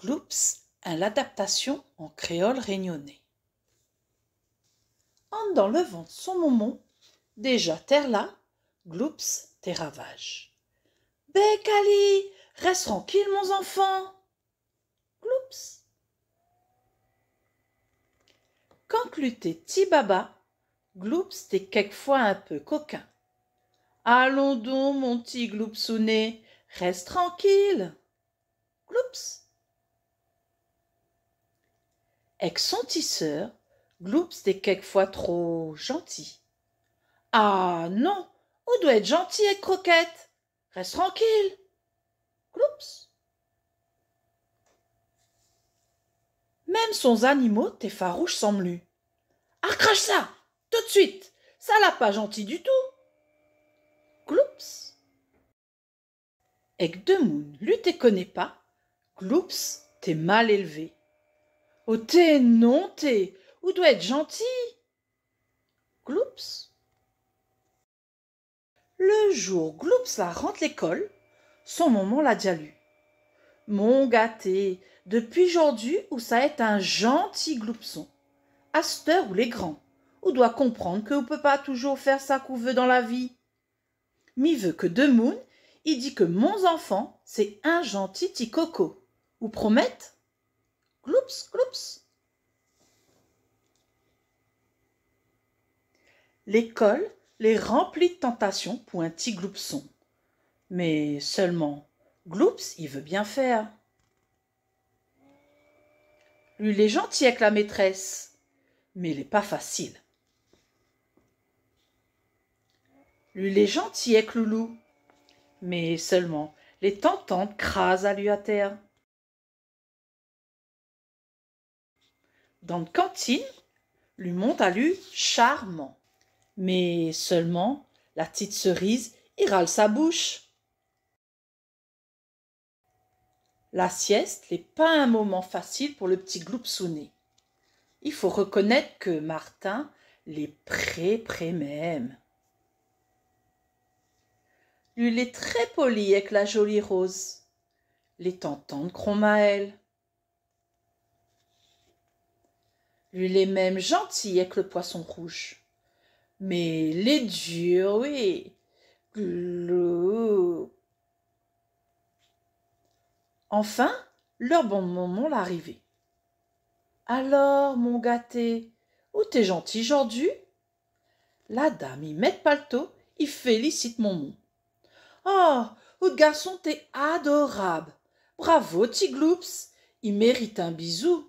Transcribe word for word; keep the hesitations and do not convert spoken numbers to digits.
Gloups, in ladaptasion an kréol rényoné. Andan lo vant son momon, déza tèr la, Gloups té ravaz. Bé Kali, rès trankil, mon zanfan. Gloups. Kan li té ti baba, Gloups té kèkfoi in pé kokin. Alon don, mon ti Gloupsouné, rès trankil. Gloups. Èk son ti sèr, Gloups té kèkfoi tro zanti. Ah non, ou doi èt zanti èk Krokèt. Rès trankil. Gloups. Mèm son zanimo té faroush sanm li. Akrash sa, toutsuit, sa la pa zanti ditou. Gloups. Èk demoun li té koné pa, Gloups té mal élvé. O té non té, ou doi èt zanti. Gloups. Lo zour Gloups la rant lékol, son momon la di ali : « Mon gaté, dopi zordi ou sa èt in zanti Gloupson. Astèr ou lé gran, ou doi konprann ke ou pé pa touzour fèr sak ou vé dan la vi. Mi vé ke demoun i di ke mon zanfan sé in zanti ti koko. Ou promèt ? » Gloups, gloups. Lékol lé ranpli tantasion pou in ti Gloupson. Mé sèlman, Gloups i vé bien fèr. Li lé zanti èk la métrès, mé lé pa fasil. Li lé zanti èk Loulou, mé sèlman lé tantant kraz ali atèr. Dan kantine, li mont ali sharman. Mé sèlman, la ti seriz i ral sa boush. La sièst lé pa in moman fasil pou lo ti Gloupsouné. I fo rekonèt ke Martin lé pré, pré mèm. Li lé trè poli èk la zoli Roz. Lé tantant krom aèl. Li lé mèm zanti èk lo poison rouz. Mé lé dir, oui. Glou. Anfin, lèr bon momon la arivé. « Alor, mon gaté, ou té zanti zordi ? » La dam i mèt palto, i félisit momon. « Oh, out garson té adorab. Bravo, ti Gloups, i mérit in bizou. »